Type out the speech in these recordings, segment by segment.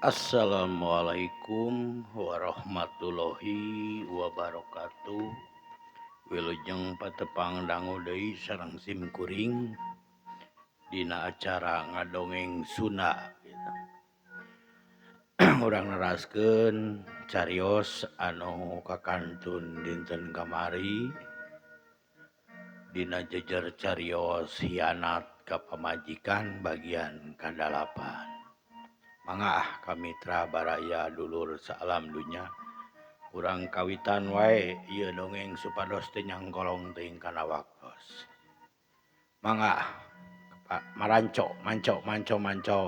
Assalamualaikum warahmatullahi wabarakatuh. Wilujeng patepang dangu deui sareng sim kuring dina acara ngadongeng Sunda gitu. Urang neraskeun carios anu kakantun dinten kamari dina jejer carios hianat ka pamajikan bagian kadalapan. Mangga ah kamitra baraya dulur saalam dunya urang kawitan wae ieu dongeng supados teu nyangkolong teuing kana waktos. Mangga ah maranco manco manco manco.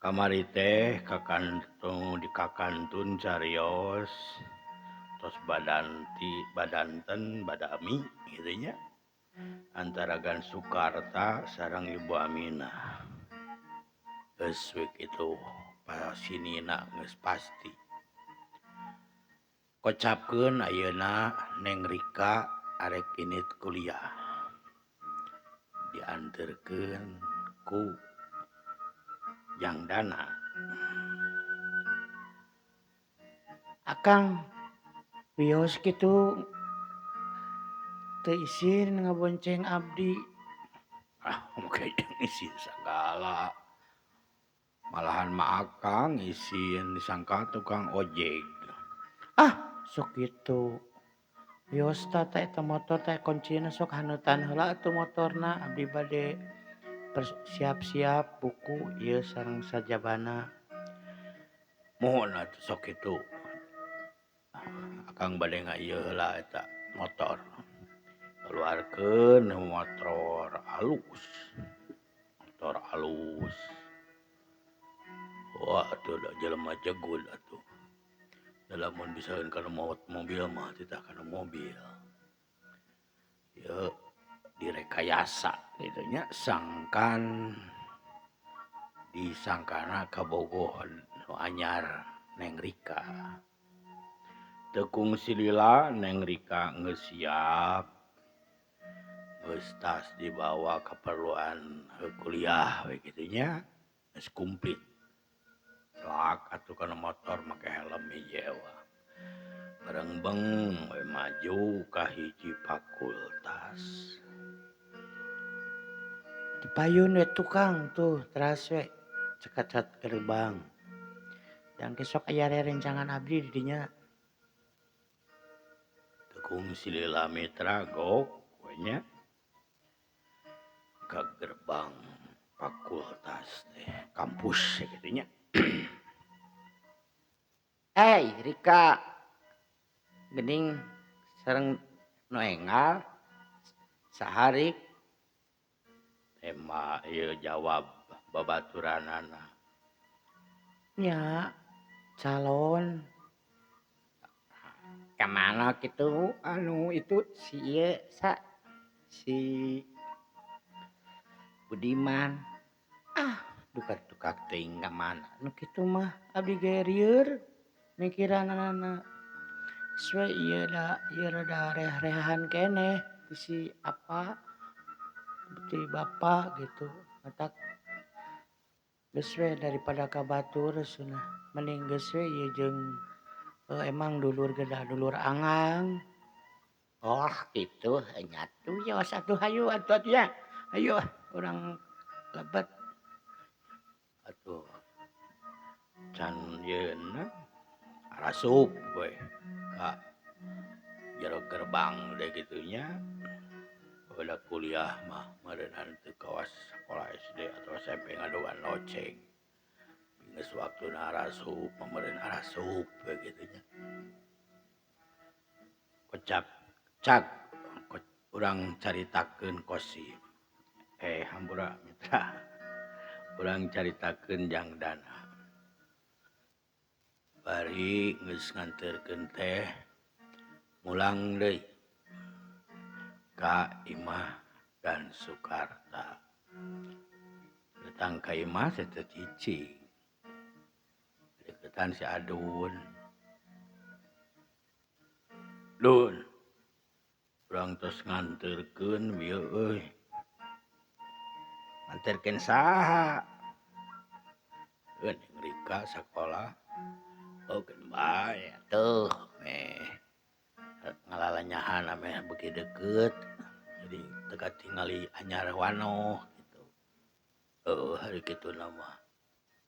Kamari teh kakantun di kakantun carios tos badanti badanten badami kitu nya antara Gan Sukarta sareng Ibu Aminah. Geus we kitu pasinina geus pasti. Kocapkeun ayeuna Neng Rika arek indit kuliah. Dianterkeun ku Jang Dana. Akang wios kitu teu isin ngabonceng abdi. Ah, make isin sagala. Malahan mah akang isin disangka tukang ojek. Ah, sok kitu. Wios ta teh eta motor teh kuncina sok hanutan heula atuh motorna abdi bade siap-siap buku ieu sareng sajabana. Muhun atuh sok kitu. Akang bade ngaieu heula eta motor. Keluarkeun motor alus. Motor alus. Wah atuh da jelema jegul atuh. Da lamun bisaeun kana maot mobil mah titah kana mobil. Ieu direkayasa kitu nya sangkan disangkana kabogoh nu anyar Neng Rika. Teu kungsi lila Neng Rika geus siap. Geus tas dibawa keperluan kuliah we kitu nya geus kumplit. Celak atuh kana motor make helm hiji ewa. Barengbeng we maju ka hiji fakultas. Dipayun we tukang tuh teras we cekat gerbang. Dan besok aya rerencangan abdi di dinya. Teu kungsi lila mitra gok we nya ka gerbang fakultas teh kampus kitu nya. Hey Rika, geuning sareng nu enggal saha Rik? Tema ieu jawab babaturanana. Nya calon. Ka mana kitu anu itu si ieu sa si Budiman. Ah, duka-tukak teuing ka mana nu kitu mah abdi ge rieur mikiranana. Geus we ieu da ieu rada reh-rehan keneh ti si apa ti bapa gitu matak geus we daripada ka batur cenah mending geus we ieu jeung emang dulur ge da dulur angang. Oh kitu nya atuh wios atuh hayu atuh nya. Hayu ah urang lebet. Atuh can yeuna arasup we ka jero gerbang teh kitu nya. Udah kuliah mah meureunana teu kawas sakola SD atau SMP ngaduan loceng. Geus waktuna arasup mah meureun arasup we kitu nya. Kocap cak urang caritakeun Kosim. Hampura mitra. Urang caritakeun Jang Dana. Bari geus nganterkeun teh mulang deui ka imah dan Sukarta. Datang ka imah teh teu cicing. Deketan si Adun. Dun. Urang tos nganterkeun bieu euy. Nganterkeun saha? Neng Rika sakola. Oh keun bae atuh meh ngalalanyahan ameh beuki deukeut. Jadi teu katingali anyar wanoh gitu. Heueuh hari kituna mah.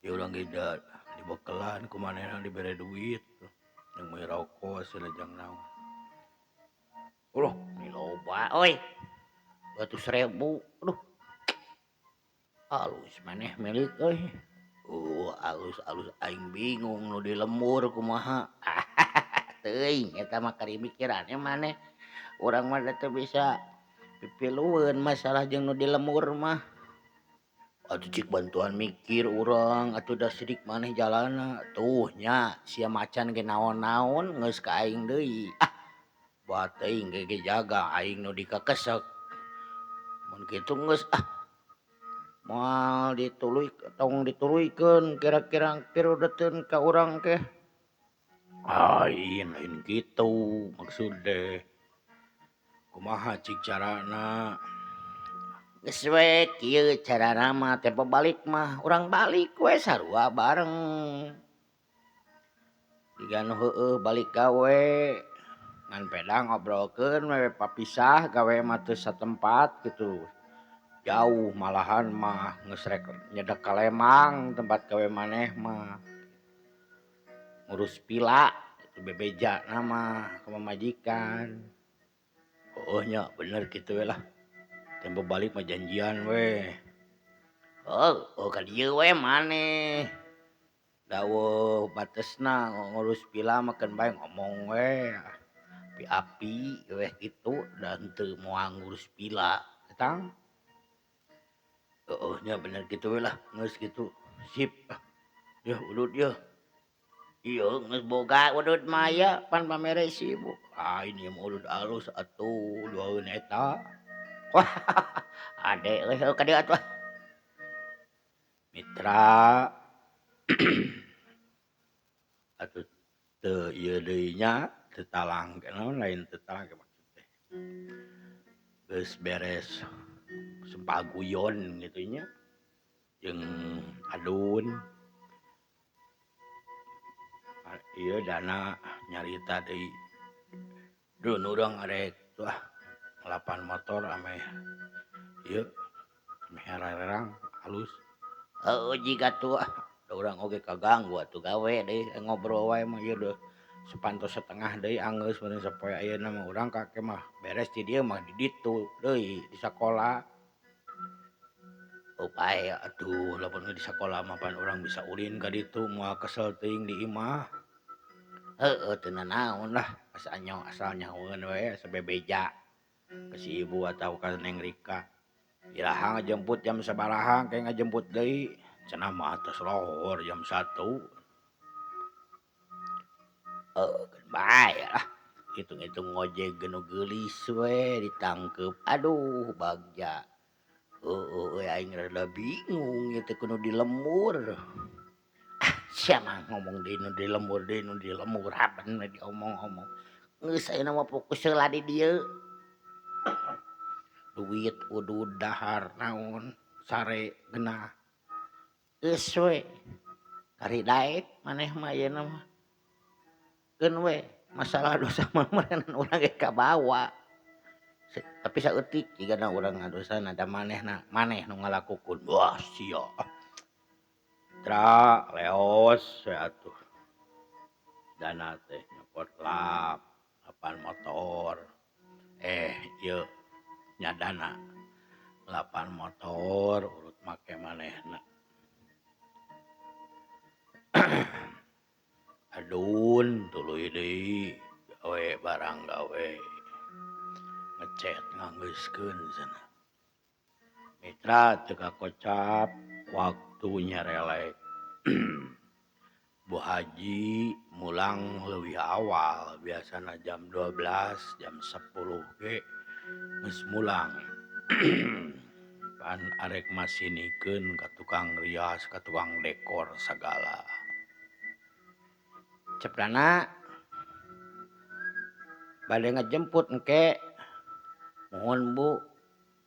Ieu urang ge da dibekelan ku manehna dibere duit. Jeung meuli rokok cenah jang naon. Ulah ni loba euy. 200.000. Aduh. Alus maneh milik euy. Alus-alus aing bingung nu di lembur kumaha. Teuing eta mah kari mikirannya maneh. Urang mah da teu bisa pipilueun masalah jeung nu di lembur mah. Atuh cik bantuan mikir urang atuh da sidik maneh jalana. Tuh nya sia macan ge naon-naon geus ka aing deui. Ah bae teuing ge jaga aing nu dikakesek. Mun kitu geus ah moal dituluy tong dituluykeun kira-kira pirudeteun ka urang teh. Lain lain kitu maksud teh. Kumaha cik carana? Geus we kieu carana mah tempo balik mah urang balik we sarua bareng. Jiga nu heueuh balik gawe ngan peda ngobrolkeun we papisah gawe mah teu satempat kitu. Jauh malahan mah geus rek nyedek ka Lembang tempat gawe maneh mah. Ngurus pila itu bebejana mah ka pamajikan. Heueuh nya bener kitu we lah. Tempo balik mah janjian we. Heuh ka dieu we maneh. Daweuh batesna ngurus pila mah keun bae ngomong we. Api-api we kitu da henteu moal ngurus pila tang. Heueuh nya bener kitu we lah geus kitu. Sip. Yeuh udud yeuh. Ieu geus boga udud mah aya pan pamere sibuk. Lain ieu mah udud alus atuh duaeun eta. Wah ade euy heueuh ka dieu atuh. Mitra atuh teu ieu deui nya teu talang naon lain teu talang maksud teh. Geus beres sempaguyon kitu nya jeung adun. Ieu dana nyarita deui. Dun urang arek tuh ah ngalapan motor ameh ieu ameh rerang alus. Heueuh jiga tuh ah da urang oge kaganggu atuh gawe deui ngobrol wae mah ieu deuh sapantos setengah deui anggeus meureun sapoe ayeuna mah urang ka mah beres ti dieu mah di ditu deui di sakola. Oh bae atuh lamun di sakola mah pan urang bisa ulin ka ditu moal kesel teuing di imah. Heueuh teu nanaon lah asa asal nyahoeun we asa bebeja ka si ibu atau ka Neng Rika. Iraha ngajemput jam sabaraha engke ngajemput deui cenah mah atos lohor jam 1. Heueuh keun bae lah hitung-hitung ngojek ge nu geulis we ditangkeup. Aduh bagja. Heueuh euy aing rada bingung ieu teh kudu di lembur. Ah sia mah ngomong deui nu di lembur deui nu di lembur haben we diomong-omong. Geus ayeuna mah fokus heula di dieu. Duit udud dahar naon sare geunah. Geus we kari daek maneh mah ayeuna mah. Keun we masalah dosa mah meureun urang ge kabawa. Tapi saeutik jigana urang ngadosana da manehna maneh nu ngalakukeun. Wah sia. Tra leos we atuh. Dana teh nyokot lap, lapan motor. Ieu nya dana lapan motor urut make manehna. Adun tuluy deui gawe barang gawe. Ngecet nganggeuskeun cenah. Mitra teu kakocap waktu nyarelek. Bu Haji mulang leuwih awal biasana jam 12 jam 10 ge geus mulang. Pan arek masinikeun ka tukang rias ka tukang dekor sagala. Ceprana bade ngajemput engke. Mohon Bu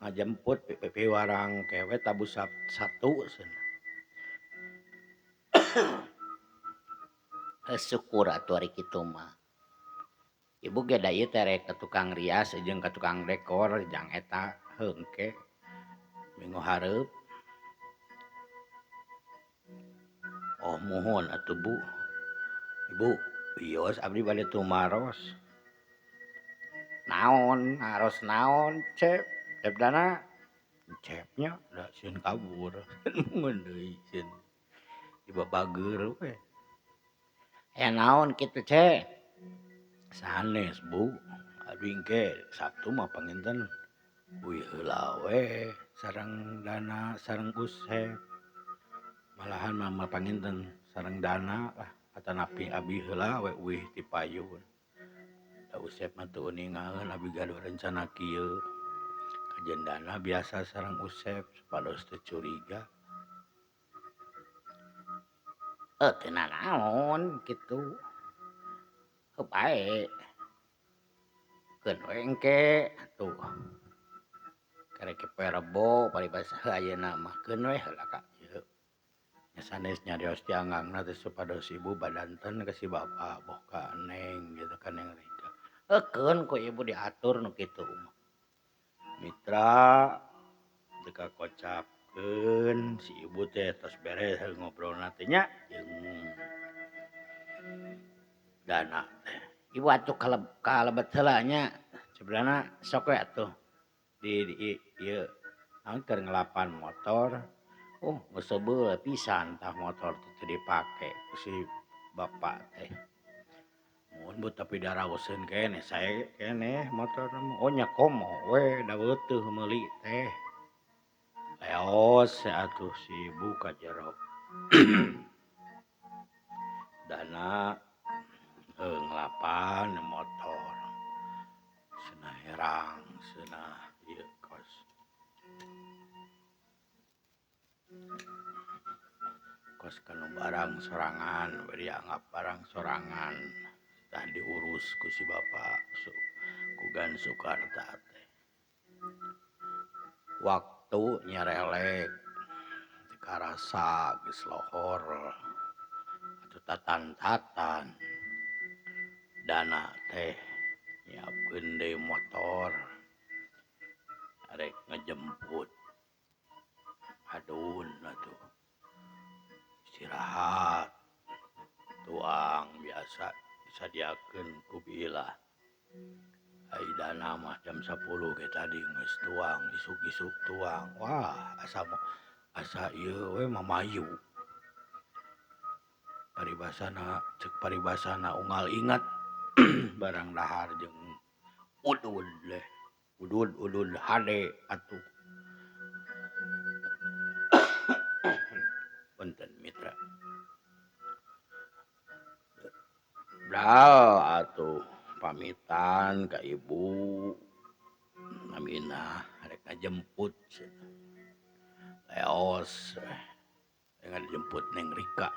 ngajemput piwarang kewe tabu satu cenah. Syukur atuh ari kitu mah. Ibu ge da ieu teh rek ka tukang rias jeung ka tukang dekor jang eta heungke minggu hareup. Oh muhun atuh Bu. Ibu wios abdi bade tumaros. Naon naros naon Cep? Cep dana Cepnya da sieun kabur. Mun deui sieun dibabageur we. Aya naon kitu Ce? Sanes Bu, abdi engke Sabtu mah panginten uih heula we sareng Dana sareng Usep. Malahan mah panginten sareng Dana lah atanapi abi heula we uih ti payun. Da Usep mah teu uningaeun abi gaduh rencana kieu. Kajen Dana biasa sareng Usep supados teu curiga. Teu nanaon kitu. Heuh bae. Keun we engke atuh. Karek poe Rebo paribasa ayeuna mah keun we heula ka ieu. Nya sanes nyarios ti anggangna teh supados ibu badanten ka si bapa boh ka Neng gitu ka Neng Rika. Heukeun ku ibu diatur nu kitu mah. Mitra teu kakocapkeun si ibu teh tos beres ngobrolna teh nya jeung Dana teh. Ibu atuh kalebet heula nya sebenarna sok we atuh di ieu naon keur ngelapan motor. Oh geus sebeul pisan tah motor teh teu dipake ku si bapak teh. Mun bu tapi daraoseun keneh sae keneh motorna mah. Oh nya komo we da weuteuh meuli teh. Leos atuh si ibu ka jero. Dana ngelapan motor. Cenah herang cenah ieu kos. Kos kanu barang sorangan we dianggap barang sorangan. Tah diurus ku si bapa ku Gan Sukarta teh. Waktu nyarelek teu karasa geus lohor atuh tatan-tatan. Dana teh nyiapkeun deui motor arek ngajemput Adun atuh. Istirahat tuang biasa disadiakeun ku bilah. Ai Dana mah jam 10 ge tadi geus tuang isuk-isuk tuang. Wah asa ieu we mamayu. Paribasana ceuk paribasana unggal ingat barang dahar jeung udud leh. Udud hade atuh. Punten mitra. Bral atuh pamitan ka ibu. Aminah rek ngajemput cenah. Leos rek ngajemput Neng Rika.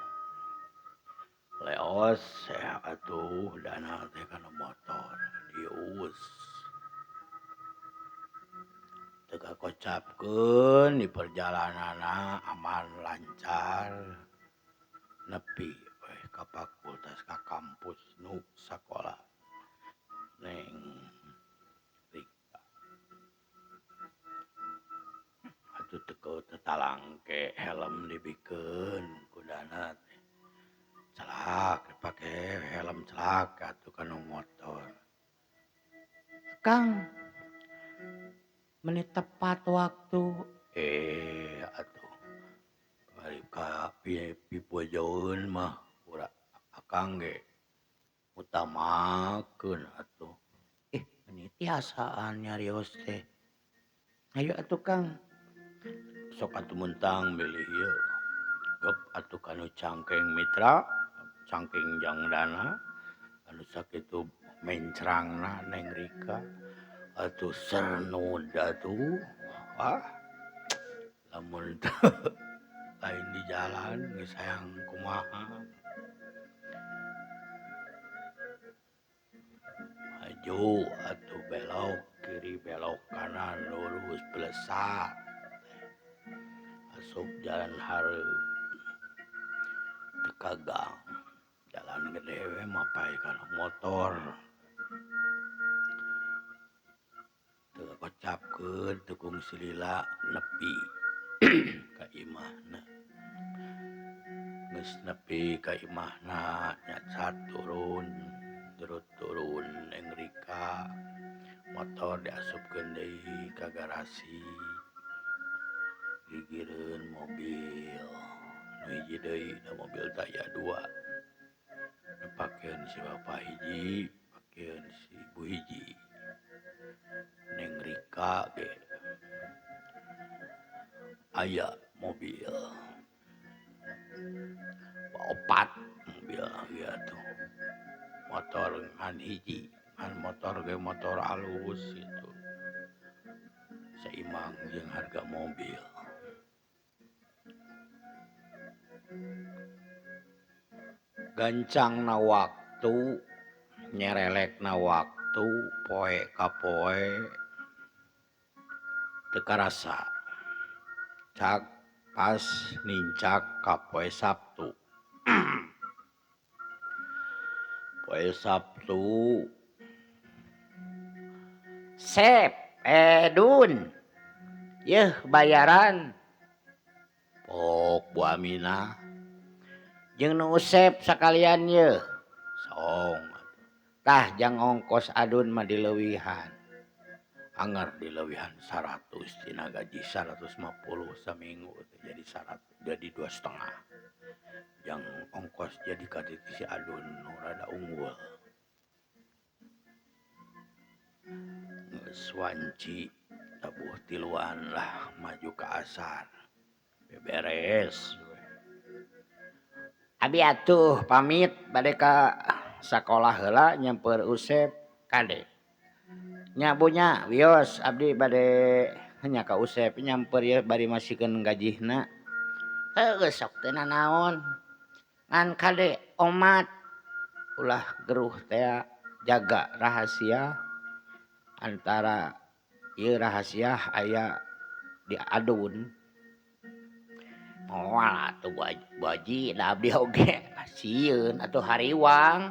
Leos atuh Dana teh kana motor dius. Teu kakocapkeun di perjalananna aman lancar. Nepi we ka fakultas ka kampus nu sakola Neng Rika. Atuh teu tetalangke helm dibikeun ku Dana teh. Celak dipake helm celak atuh kana motor. Kang meni tepat waktu. Atuh bari ka pipojoeun mah ura akang ge utamakeun atuh. Meni tiasaan nyarios teh. Hayu atuh Kang. Sok atuh mentang bilih ieu. Gep atuh kanu cangkeng mitra, cangkeng jang Dana, anu sakitu mencrangna Neng Rika. Atuh sernud atuh. Wah. Lamun lain di jalan geus hayang kumaha. Maju atuh belok kiri belok kanan lurus belesat. Asup jalan hareup. Teu Ka gang jalan gede we mapai kana motor. Teu kocapkeun teu kungsi lila nepi ka imahna. Geus nepi ka imahna nyacat turun, turut turun Neng Rika motor diasupkeun deui ka garasi. Gigireun mobil nu hiji deui da mobil teh aya dua. Dipakeun si bapa hiji, pakeun si ibu hiji. Neng Rika ge aya mobil. Opat mobil ieu tuh. Motor ngan hiji, ngan motor ge motor alus gitu. Seimbang jeung harga mobil. Gancangna waktu, nyerelekna waktu, poe ka poe teu karasa. Cak pas nincak ka poe Sabtu. Poe Sabtu Sep Edun yeuh bayaran pok Bu Aminah jeung nu Usep sakalian yeuh song tah jang ongkos Adun mah dileuwihan anger dileuwihan 100 tina gaji 150 saminggu jadi 100 jadi 2,5 jang ongkos jadi ka si Adun nu rada unggul. Geus wanci tabuh tiluan lah maju ke asar beberes. Abi atuh pamit bade ka sakolah heula nyamper Usep kade. Nya Bu nya wios abdi bade nya ka Usep nyamper ieu bari masikeun gajihna. Heueuh sok teu nanaon. Ngan kade omat ulah geruh tea jaga rahasia antara ieu rahasia aya di Adun. Moal atuh Bu Haji da abdi oge sieun atuh hariwang.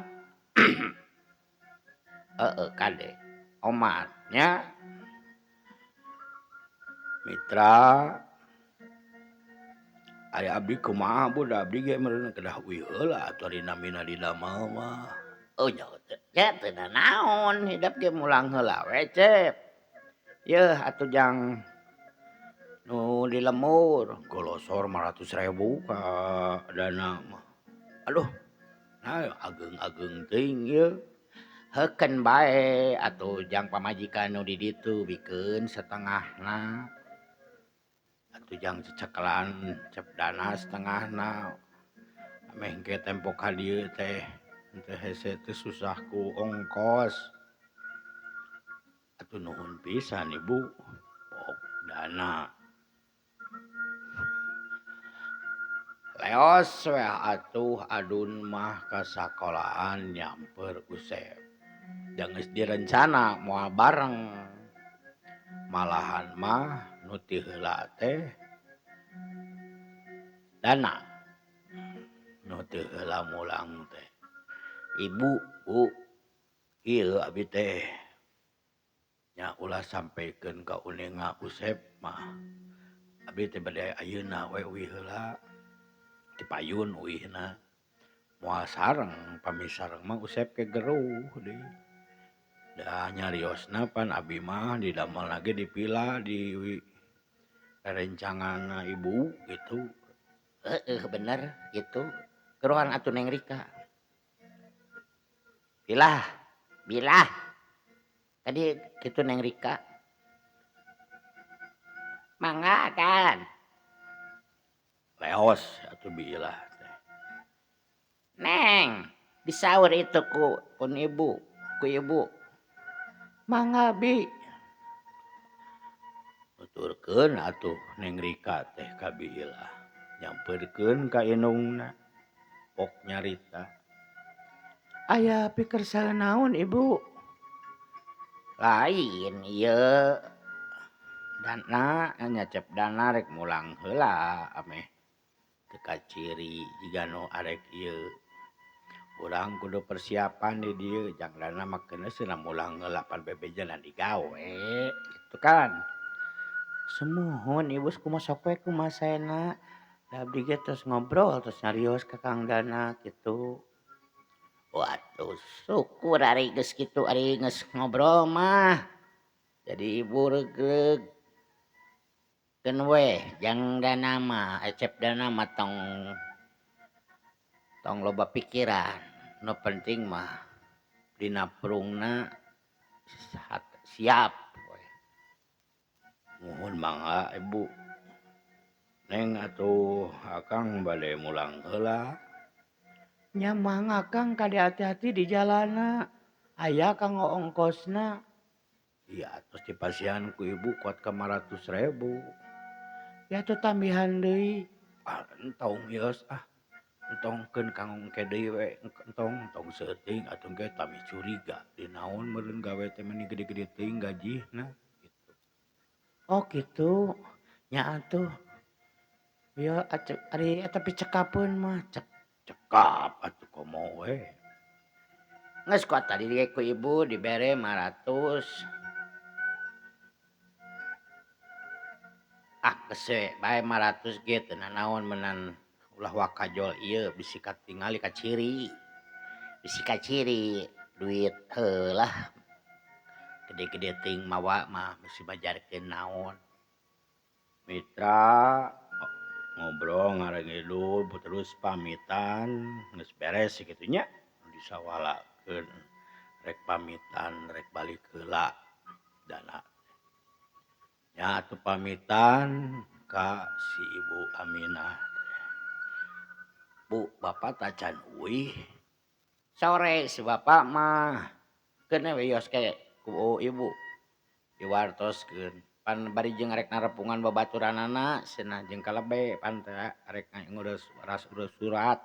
Heeh kade omat nya. Mitra aya abdi kumaha Bu da abdi ge meureun kedah uih heula atuh ari namina didamel mah. Oh nya teu nanaon hidep ge mulang heula we Cep. Yeuh atuh jang nu di lembur golosor 500.000 ka dana mah. Aduh, nah ageung-ageung teuing ieu. Heukeun bae atuh jang pamajikan nu di ditu bikeun setengahna. Atuh jang cecekelan cep dana setengahna. Ameh engke tempo ka dieu teh teu hese teh susah ku ongkos. Atuh nuhun pisan Ibu. Pok dana. Leos we atuh Adun mah ka sakolaan nyamper Usep. Da geus direncana moal bareng. Malahan mah nu ti heula teh dana nu teu heula mulang teh. Ibu, Bu, ieu abi teh nya ulah sampekeun ka uninga Usep mah. Abi teh bade ayeuna we uih heula. Dipayun uihna. Moal sareng, pami sareng mah Usep ke geruh deui. Da nyariosna pan abi mah didamel lagi dipila di rerencanganna ibu gitu. Heeh bener gitu. Geruhan atuh Neng Rika. Bilah, bilah. Tadi kitu Neng Rika. Mangga kan. Leos atuh bilah teh. Neng, disaur itu ku pun ibu, ku ibu. Mangga bi. Nuturkeun atuh Neng Rika teh ka Biilah. Nyamperkeun ka indungna. Pok nyarita. Aya pikersa naon Ibu? Lain ieu. Dana nyacep dana rek mulang heula ameh. Teu kaciri jiga nu arek ieu. Urang kudu persiapan di dieu jang dana mah keun cenah mulang heula pan bebeja digawe kitu kan. Sumuhun ibu kumaha sok we kumaha saena. Da abdi ge tos ngobrol tos nyarios ka Kang Dana kitu. Waduh syukur ari geus kitu ari geus ngobrol mah. Jadi ibu reugreug. Keun weh jang dana mah ecep dana mah tong loba pikiran. Nu penting mah dina prungna siap we. Muhun mangga ibu. Neng atuh akang bade mulang heula. Nya mangga Kang kade hati-hati di jalanna. Aya kanggo ongkosna. Iya tos dipasihan ku ibu kuat ka 500.000. Ya atuh tambihan deui. Ah entong yeus ah. Entongkeun kanggo engke deui we entong tong seuting atuh ge tami curiga di naon meureun gawe teh meni gede-gede teuing gajihna kitu. Oh kitu. Nya atuh. Ieu ari eta picekapeun mah cekap atuh komo we. Geus kuat tadi ge ku ibu dibere 500. Ah geus we bae 500 ge teu nanaon meunang ulah wakajol ieu bisi katingali kaciri. Bisi kaciri duit heulah. Gede-gede teuing mawa mah bisi bajarkeun naon. Mitra ngobrol ngarengidul terus pamitan geus beres kitu nya disawalakeun rek pamitan rek balik heula dana. Nya atuh pamitan ka si Ibu Aminah. Bu, bapak tacan uih. Sore si bapak mah keun we yos ke ku ibu diwartoskeun. Pan bari jeung arek narepungan babaturanana cenah jeung kalebe pan teh arek ngurus ras urus surat.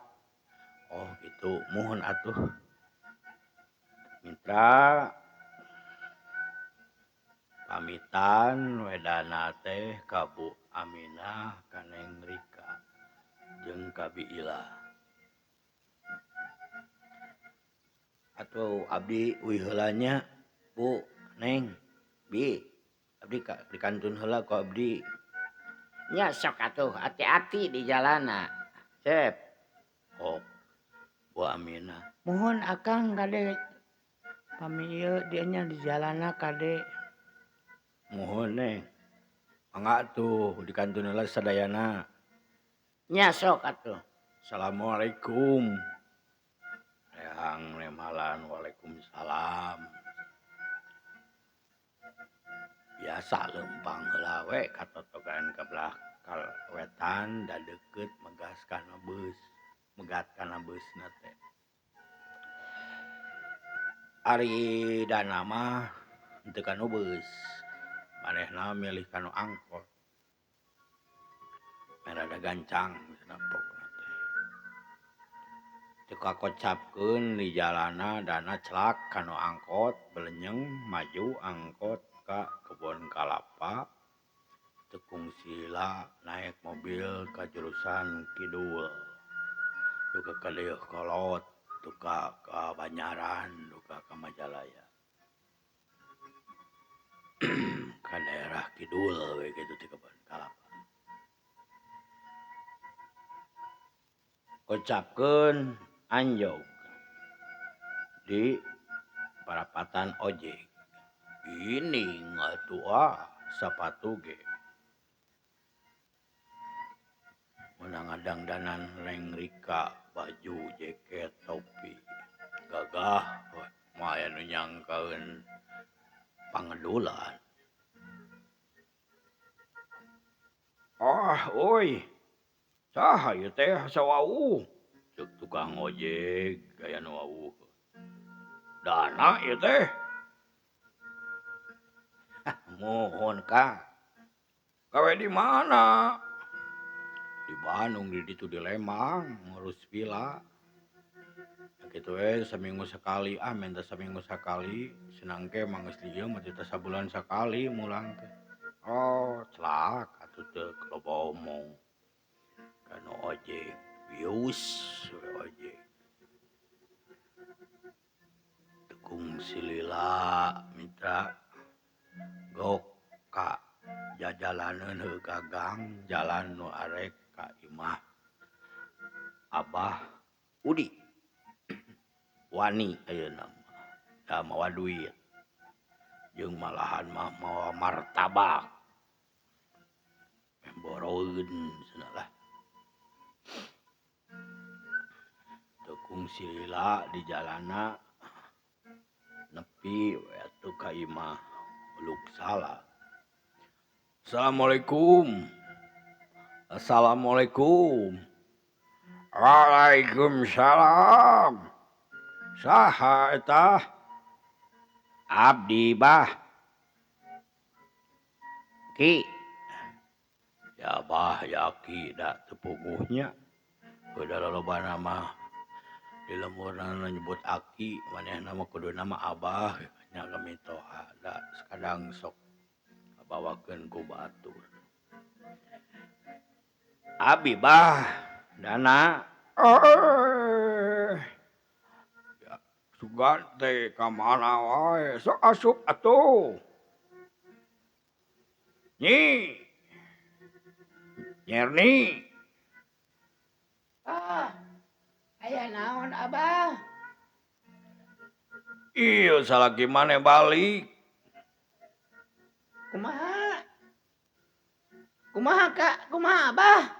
Oh gitu, muhun atuh. Mitra pamitan wedana teh ka Bu Aminah ka Neng Rika jeung ka Bi Ilah. Atuh abdi uih heula nya Bu Neng Bi. Abdi ka dikantun heula ku abdi. Nya sok atuh hati-hati di jalanna. Sep. Oh. Bu Aminah. Muhun akang kade pami ieu dieu nya di jalanna kade. Muhun Neng. Mangga atuh dikantun heula sadayana. Nya sok atuh. Assalamualaikum. Reang nemalan waalaikumsalam. Biasa lempang heula we katotogan ka belah wetan da deukeut megas kana beus, megat kana beusna teh. Ari dana mah henteu kanu beus, manehna milih kanu angkot. Rada gancang cenah pokna teh. Teu kakocapkeun di jalanna dana celak kanu angkot belenyeng maju angkot ka kebon kalapa. Teu kungsila naik mobil ka jurusan kidul. Duka ka Dayeuhkolot, duka ka Banyaran, duka ka Majalaya. Ka daerah kidul we kitu ti kebon kalapa. Kocapkeun anjog di parapatan ojek. Ini atuh ah sapatu ge. Meunang ngadangdanan Neng Rika baju jaket topi gagah mah aya nu nyangkaeun pangedulan. Ah euy. Saha ieu teh asa wawuh? Ceuk tukang ojek aya nu wawuh. Dana ieu teh. Muhun Kang. Gawe di mana? Di Bandung di ditu di Lembang ngurus villa. Kitu we saminggu sakali ah minta saminggu sakali senang ke mah geus dieu mah teh sabulan sakali mulang teh. Oh, celak atuh teu loba omong. Kanu ojek bius we ojek. Tekung silila mitra gok ka jajalaneun heuh ka gang jalan nu arek ka imah Abah Udi. Wani ayeuna mah da mawa duit jeung malahan mah mawa martabak. Boroeun cenah lah. Tekung silila di jalana nepi we atuh ka imah uluk salah. Assalamualaikum. Assalamualaikum. Waalaikumsalam. Saha eta? Abdi bah. Ki. Ya bah ya ki da teu puguhnya. Udah lolobana mah di lemburna nyebut aki manehna mah kuduna mah abah nya kami toha da sakadang sok kabawakeun ku batur. Abi bah dana. Ya, sugan teh ka mana wae sok asup atuh. Nyi. Nyerni. Ah, aya naon Abah? Iya salaki maneh balik. Kumaha? Kumaha Kak? Kumaha Abah?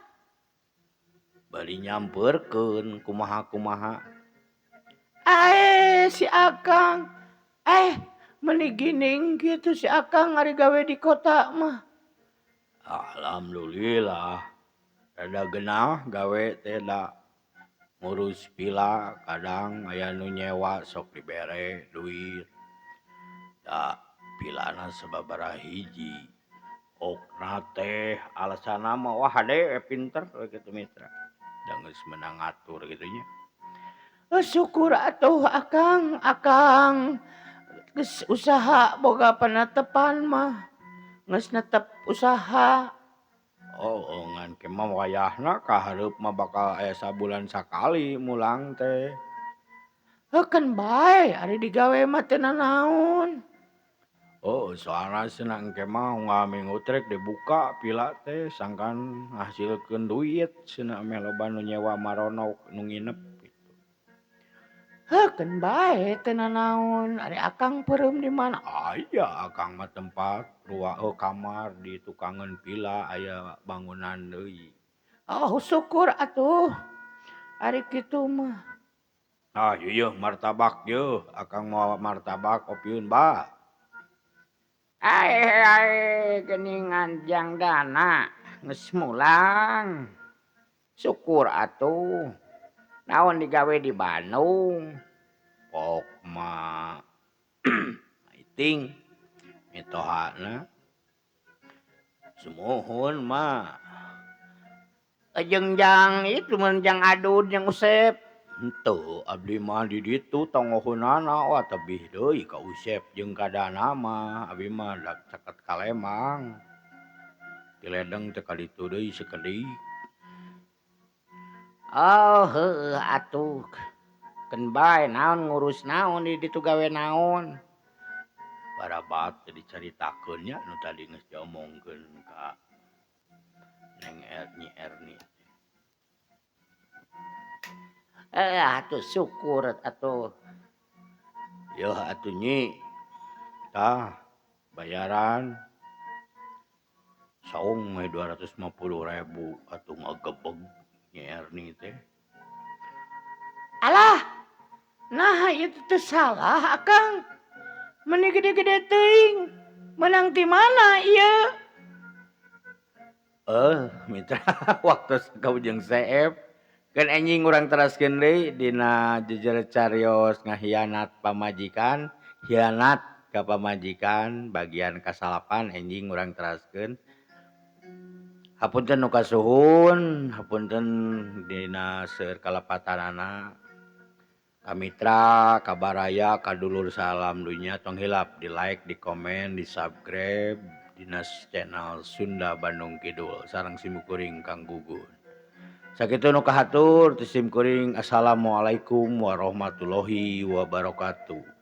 Bari nyamperkeun kumaha-kumaha. Ae si Akang. Meni gining kitu si Akang ari gawe di kota mah. Alhamdulillah. Rada genah gawe teh da ngurus pila kadang aya nu nyewa sok dibere duit. Da pilana sababaraha hiji. Okna teh alasanna mah wah hade pinter kitu mitra. Da geus meunang ngatur kitu nya. Syukur atuh Akang, Akang geus usaha boga panetepan mah. Geus netep usaha. Oh, ngan ke mah wayahna ka hareup mah bakal aya sabulan sakali mulang teh. Heuh keun bae ari digawe mah teu nanaon. Oh, soalna cenah engke mah unggal minggu teh rek dibuka pila teh sangkan ngahasilkeun duit cenah meh loba nu nyewa maronok nu nginep gitu. Heuh keun bae teu nanaon ari Akang peureum di mana? Aya Akang mah tempat ruang kamar di tukangeun pila aya bangunan deui. Oh syukur atuh ari kitu mah. Ah ieu martabak yeuh Akang mawa martabak opieun bah. Ae ae geuningan jang dana geus mulang. Syukur atuh. Naon digawe di Bandung? Pok mah iting mitohana. Sumuhun mah. Jeung jang itu mun jang Adud jeung Usep. Henteu abdi mah di ditu tongohunana wah tebih deui ka Usep jeung ka Dana mah abdi mah da caket ka Lembang. Ti Ledeng teh ka ditu deui sakedik. Oh heueuh atuh. Keun bae naon ngurus naon di ditu gawe naon. Barabat teh dicaritakeun nya nu tadi geus diomongkeun ka Neng Erni Erni. Atuh syukur atuh. Yeuh atuh nyi. Tah bayaran saung we 250.000 atuh ngagebeg Nyi Erni teh. Alah, naha ieu teh salah Akang. Meni gede-gede teuing. Menang ti mana ieu? Mitra waktu kau jeung CF kan anjing urang teraskeun deui dina jejer carios ngahianat pamajikan, hianat ka pamajikan bagian kasalapan anjing urang teraskeun. Hapunten nu kasuhun, hapunten dina seueur kalepatanana. Ka mitra, ka baraya, ka dulur salam dunya tong hilap di like, di komen, di subscribe dina channel Sunda Bandung Kidul sareng simkuring Kang Gugun. Sakitu nu kahatur ti sim kuring. Assalamualaikum warahmatullahi wabarakatuh.